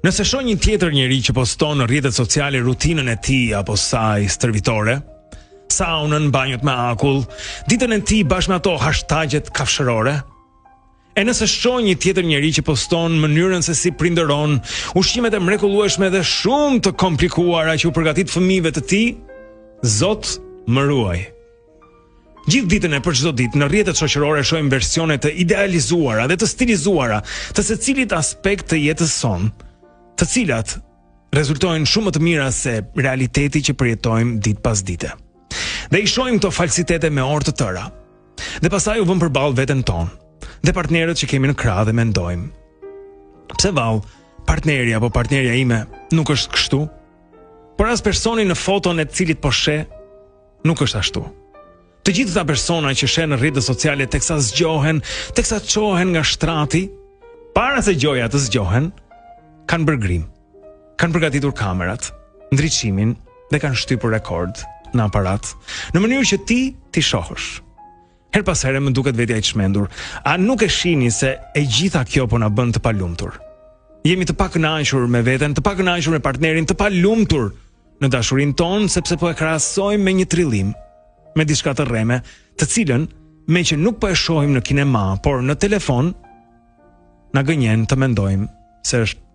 Nëse shoh një tjetër njeri që poston në rrjetet sociale rutinën e tij apo saj stërvitore, saunën, banjot me akull, ditën e tij bashkë me ato hashtagjet kafshërore, e nëse shoh një tjetër njeri që poston mënyrën se si prindëron, ushqimet e mrekullueshme dhe shumë të komplikuara që u përgatit fëmijëve të tij, Zot më ruaj. Gjithë ditën e për çdo ditë në rrjetet shoqërore shohim versione të idealizuara dhe të stilizuara të secilit aspekt të jetës sonë, të cilat rezultojnë shumë më të mira se realiteti që përjetojmë ditë pas dite. Dhe i shohim këto falsitete me orë të tëra. Dhe pastaj u vëmë përballë veten tonë dhe partnerët që kemi në krah dhe mendojmë. Pse vallë partneri apo partnerja ime nuk është kështu? Por as personi në foton e të cilit po sheh Nuk është ashtu. Të gjithë këta persona që sheh në rrjetet sociale teksa zgjohen, teksa çohen nga shtrati, para se gjoja të zgjohen, kanë bërë grim. Kanë përgatitur kamerat, ndriçimin dhe kanë shtypur rekord në aparat, në mënyrë që ti t'i shohësh. Herë pas here më duket vetja i çmendur. A nuk e shihni se e gjitha kjo po na bën të palumtur? Jemi të pakënaqur me veten, të pakënaqur me partnerin, të palumtur në dashurinë tonë sepse po e krahasojmë me një trillim, me diçka të rreme, të cilën meqë nuk po e shohim në kinema, por në telefon, na gënjen të mendojmë se është.